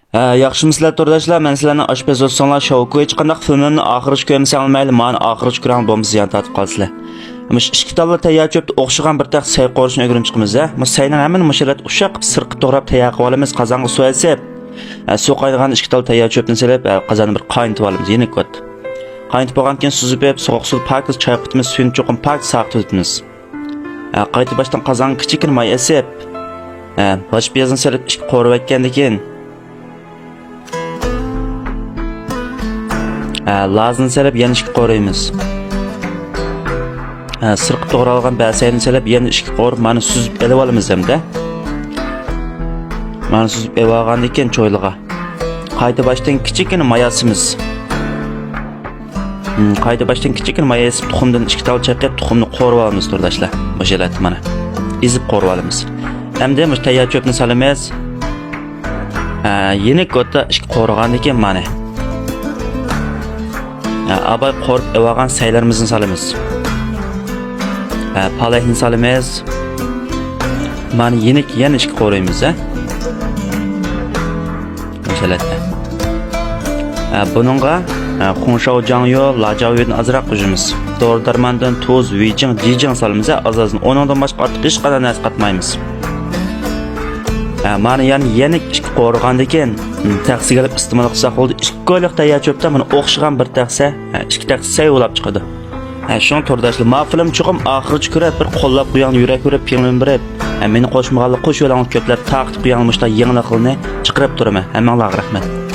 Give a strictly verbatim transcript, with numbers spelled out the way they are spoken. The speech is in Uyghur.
ھە، ياخشىمۇسىلەر تورداشلار؟ مەن سىلەرنىڭ ئاشپەز دوستۇڭلار شاۋكۇي. ھېچقانداق فىلىملىرىمنى ئاخىرغىچە كۆرمىسەڭلار مەيلى، مانا ئاخىرغىچە كۆرۈڭلار، بولمىسا زىيان تارتىپ قالىسىلەر. مۇشۇ ئىككى تاللا تەييار چۆپتە ئوخشىغان بىر تەخسە سەي قورۇشنى ئۆگىنىپ چىقىمىز ھە. مۇشۇ سەينىڭ ھەممىنى مۇشۇ يەردە ئۇششاق قىلىپ سىرتقا توغراپ تەييار قىلىۋالىمىز. قازانغا سۇ ئېسىپ، ھە، سۇ قاينىغان ئىككى تال تەييار چۆپنى سېلىپ، ھە، قازاننى بىر قاينىتىۋالىمىز يېنىك قوت. قاينىتىپ بولغاندىن كېيىن سۈزۈپ ئېلىپ، سوغۇق سۇدا پاكىز چايقىتىمىز، سۈيىنى چوقۇم پاكىز ساقىتىۋېتىمىز. ھە، قايتا باشتىن قازانغا كىچىككىنە ماي ئېسىپ، ھە، لاچ پىيازنى سېلىپ ئىككى قورۇۋەتكەندىن كېيىن، ھە، لازنى سېلىپ يەنە ئىككى قورۇيمىز. ھە، سىرتقا توغرالغان بەسەينى سېلىپ يەنە ئىككى قورۇپ، مانا سۈزۈپ ئېلىۋالىمىز ئەمدى. مانا سۈزۈپ ئېلىۋالغاندىن كېيىن چويلىغا قايتا باشتىن كىچىككىنە ماي ئاسىمىز. ھىم، قايتا باشتىن كىچىككىنە ماي ئېسىپ، تۇخۇمدىن ئىككى تال چېقىپ، تۇخۇمنى قورۇۋالىمىز تورداشلار. مۇشۇ ھالەتتە مانا. ئېزىپ قورۇۋالىمىز. ئەمدى مۇشۇ تەييار چۆپنى سالىمىز. ھە، يېنىك قوتتا ئىككى قورۇغاندىن كېيىن مانا. ھە، ئاۋاي قورۇپ ئېلىۋالغان سەيلىرىمىزنى سالىمىز. ھە، پالەكنى سالىمىز. مانا يېنىك يەنە ئىككى قورۇيمىز ھە. مۇشۇ ھالەتتە. ھە، بۇنىڭغا، ھە، خۇڭشاۋ جاڭيۇ، لاجاۋيۇدىن ئازراق قوشىمىز. دورا دەرماندىن تۇز، ۋىجىڭ، جىجىڭ سالىمىز ھە، ئاز-ئازدىن. ئۇنىڭدىن باشقا ئارتۇق ھېچقانداق نەرسە قاتمايمىز. ھە، مانا يەنە يەنە ئىككى قورۇغاندىن كېيىن، تەخسىگە ئېلىپ ئىستېمال قىلساق بولدى. ئىككى كويلۇق تەييار چۆپتە مانا ئوخشىغان بىر تەخسە، ھە، ئىككى تەخسە سەي بولاپ چىقىدۇ. ھە، شۇڭا تورداشلار، ما فىلىم چوقۇم ئاخىرىچە كۆرۈپ، بىر قوللاپ قويۇڭ، يۈرەك بېرىپ، كۆڭلۈم بېرىپ. ھە، مېنى قوشمىغانلار قوشۇۋېلىڭلار، كۆپلەپ تارقىتىپ قويۇڭلار، مۇشۇنداق يېڭىلىقلارنى چىقىرىپ تۇرىمەن. ھەممىڭلارغا رەھمەت.